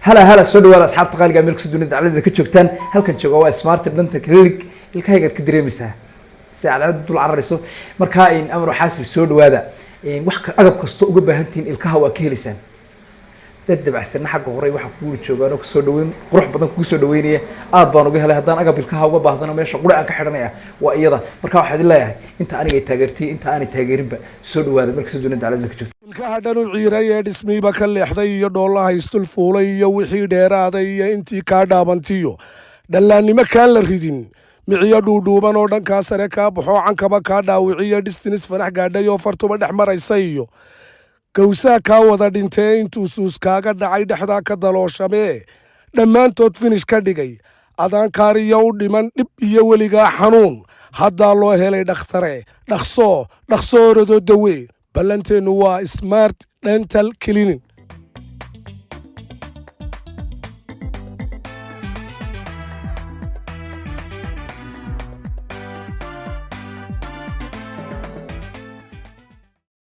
Hala hala, soo dhawaada asxaabta qaaliga, meel kasta dunida dacaladeeda ka joogtaan. Halkan jooga waa Smart Dental Clinic. Ilkahaygaad ka dareemaysaa si cadceedu dul cararayso. Markaa amar xaasib, soo dhawaada. Wax agab kasto uga baahan tihiin ilkaha waa ka helaysaan. Dad dabacsanna xagga hore waxaa kugu joogaan oo kusoo dhaweyn qurux badan kugu soo dhaweynaya. Aad baan uga helay. Haddaan agab ilkaha uga baahdana, meesha qura aan ka xidhanaya waa iyada. Marka waxaa idin leeyahay, inta aniga ay taageertay, inta aanay taageerinba, soo dhawaada meel kasta dunida dacaladeeda ka joogta. Ilkaha dhanu ciiray ee dhismiiba ka leexday iyo dhoolaha isdul fuulay iyo wixii dheeraaday iyo intii kaa dhaabantiyo dhallaannimo kaan la ridin, miciyo dhuudhuuban oo dhankaa sare kaa baxoo cankaba kaa dhaawiciyo, dhistinis fanax gaadhay oo fartuba dhex maraysa iyo gawsaa kaa wada dhintee intuu suus kaaga dhacay dhexdaa ka dalooshamee dhammaantood finish ka dhigay, adaan kaariyo u dhiman dhib iyo weligaa xanuun, haddaa loo helay dhakhtare. Dhaqsoo dhaqsoo, orodoo dawee. Ballanteennu waa Smart Dental Clinic.